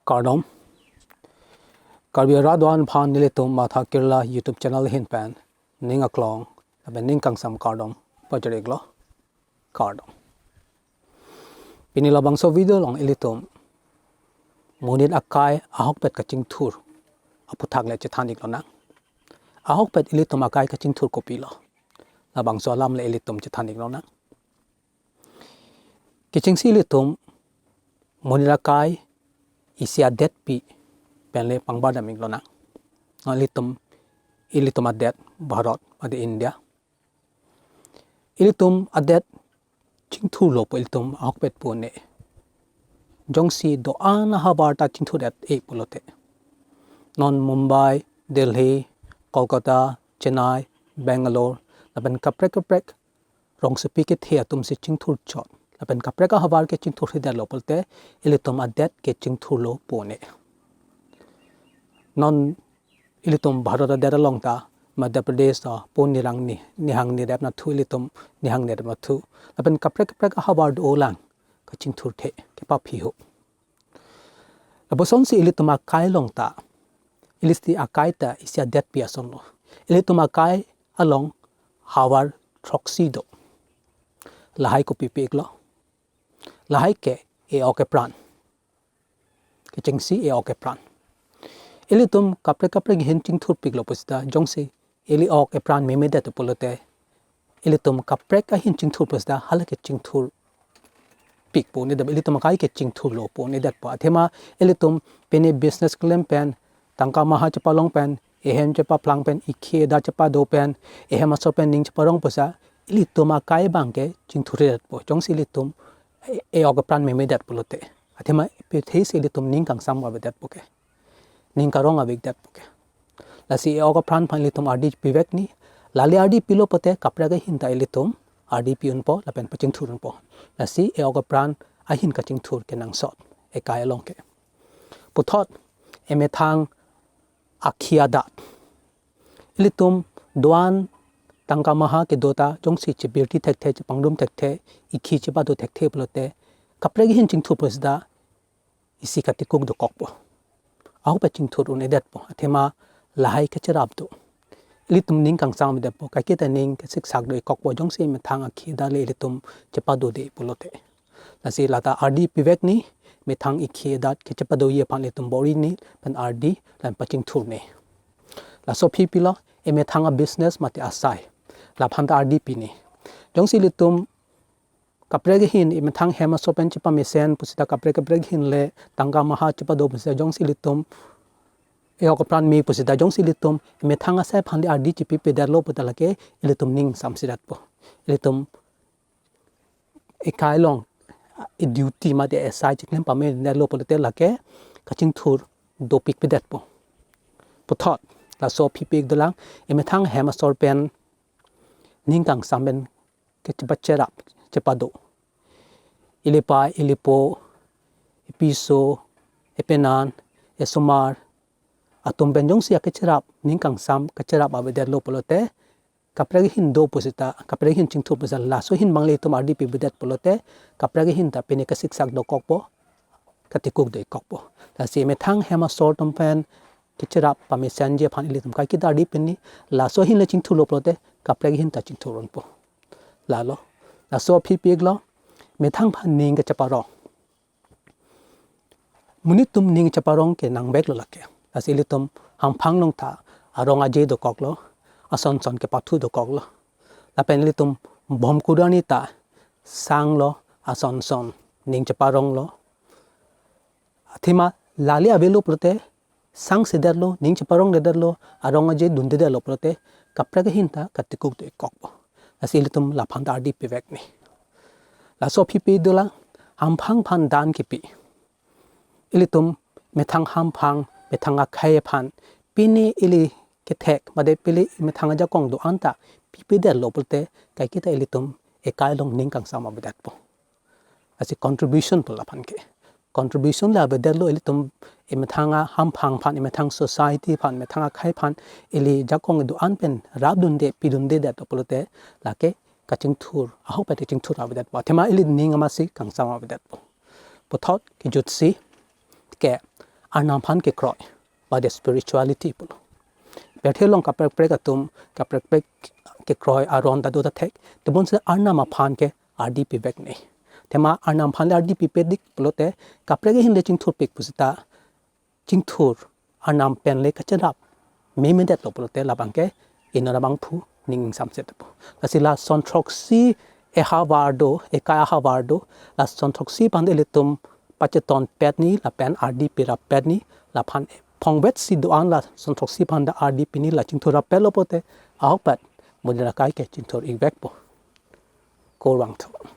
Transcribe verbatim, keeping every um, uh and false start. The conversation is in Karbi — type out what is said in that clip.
Kardom. Karbi arat do-an aphan nelitum Matha Kerala YouTube channel ahin pen ning aklong lapen ning kangsam kardom pajir-iklo. Kardom. Pini labangso video along ilitum monit akai ahokpet kachingthur aputhak le chethan-ik lonang. Ahokpet ilitum akai kachingthur kopilo, labangso alam le ilitum chethan-ik lonang. Kechengsi ilitum monit akai isi adetpi pen le pangbar dam-ik lonang. Non ilitum, ilitum adet Bharat mate India. Ilitum adet chingthurlo pu ilitum ahokpet pu un-e. Jongsi do-an ahavar ta chingthur-et-e pulote, non Mumbai, Delhi, Kolkata, Chennai, Bangalore lapen kaprek kaprek rongsopi kethe atum si chingthur chot lapen kaprek ahavar ke chingthur-edetlo pulote, ilitum adet ke chingthurlo pu un-e. Non ilitum Bharat adet along ta Madhya Pradesh ta pon nirang ni, nihang nirep nathu, ilitum nihang nirep nathu lapen kaprek kaprek ahavar dolang kachingthurthe kepaphi ho. Lapusonsi ilitum akai along ta, ilitum akai ta isi adetpi asonlo. Ilitum akai along havar throksi do. Lahai kopi pi-iklo? Lahai ke e-ok epran. Kechengsi e-ok epran. Ilitum kaprek kaprek ahin chingthurpiklo pusita, jongsi ili ok epran memedet pulote, ilitum kaprek ahin chingthur pusita hala ke chingthurpik pu un-edet, ilitum akai ke chingthurlo pu un-edetpo. Athema ilitum pine business keklem pen, tangka maha chepalong pen, ehem chepaplang pen, ikhi edat chepado pen, ehem asor pen ning cheparong pusita, ilitum akai abang ke chingthur-edetpo. Jongsi ilitum e-, e-ok epran memedet pulote. Athema pithesi ilitum ning kangsam avedetpo ke, ning karong avedetpo ke. Lasi e-ok epran aphan ilitum ardi pivek ni. Lale ardi pilo pote kaprek ahin ta ilitum ardi pi unpo lapen pachingthur unpo. Lasi e-ok epran ahin kachingthur kenangsot ekai along ke. Puthot, emethang akhi adat. Ilitum do-an tangka maha kedo ta jongsi chebirti thekthe, chepangrum thekthe, ikhi chepado thekthe pulote, kaprek ahin chingthur pusita isi katikuk dokokpo. Ahokpet chingthur un-edetpo. Athema lahai kacherap do. Ilitum ning kangsam avedetpo. Kaiketa ning kesiksak do-ikkokpo. Jongsi emethang akhi adat le ilitum chepadode pulote. Lasi lata ardi pivek ni, methang ikhi adat ke chepadoji aphan ilitum bor-i ni, pen ardi lapen pachingthur ni. Laso aphi pilo, emethang abusiness mate asai, laphan ta ardi pi ni. Jongsi ilitum kaprek ahin emethang hem asor pen chepamesen pusita, kaprek kaprek ahin le tangka maha chepado pusita, jongsi ilitum e-ok epran me pusita, jongsi ilitum emethang asai aphan le ardi chepipedetlo puta lake ilitum ning samsedetpo. Ilitum ekai along e-duty mate asai cheklem pamedetlo pulote lake kachingthur dopikpedetpo. Puthot, laso aphi pi-ik dolang, emethang hem asor pen ning kangsam pen kechepacherap, chepado. Ilipa, ilipo, episo, epenan, esomar atum pen jongsi akecherap, ning kangsam kacherap avedetlo pulote, kaprek ahin do pusita, kaprek ahin chingthur pusita, laso ahin abang le ilitum ardi pivedet pulote, kaprek ahin ta pine kasiksak dokokpo, katikuk do-ikkokpo. Lasi emethang hem asor atum pen kecherap pamesenji aphan ilitum kaiketa ardi pi ni, laso ahin le chingthurlo pulote, kaprek ahin ta chingthur unpo. Lalo, laso aphi pi-iklo, methang aphan ning kacheparong. Monit atum ning cheparong ke nangveklo lake. Lasi ilitum hamphang along ta arong aje dokoklo, ason son kepathu dokoklo. Lapen ilitum bom kudani ta sanglo, ason son ning cheparonglo. Athema lale avelo pulote, sangsedetlo, ning cheparongdedetlo, arong aje dundedetlo pulote, kaprek ahin ta katikuk do-ikkokpo. Lasi ilitum laphan ta ardi pivek ni. Laso aphi pi dolang, hamphang aphan dan kipi. Ilitum methang hamphang, methang akhei aphan, pine ili kethek, mate pine methang ajakong do-an ta pipedetlo pulote, kaiketa ilitum ekai along ning kangsam avedetpo. Lasi contribution pu laphan ke. Contribution le avedetlo, ilitum emethang ahamphang aphan, emethang society aphan, emethang akhei aphan, ili jakong do-an pen rapdunde, pidundedetlo pulote, lake kachingthur, ahokpet kachingthur avedetpo. Athema ili ning amatsi kangsam avedetpo. Puthot kejutsi ke, Arnam aphan kekroi, ba the spirituality pulo. Pirthe along kaprek prek atum, kaprek prek kekroi aron ta do ta thek, tebonsi Arnam aphan ke ardi pivek ne. Athema Arnam aphan le ardi pipedik pulote, kaprek ahin le chingthurpik pusita, chingthur Arnam pen le kachedap memedet lo pulote labang ke inut abangphu ning ingsamset po. Lasi lason throksi ehavar do, ekai ahavar do, lason throksi aphan ilitum pacheton pet ni, lapen ardi pirap pet ni, laphan phongvet si do-an lason throksi aphan ta ardi pi ni, la chingthur rap pet lo pulote, ahokpet monit akai ke chingthur-ik vekpo. Kurvangthu.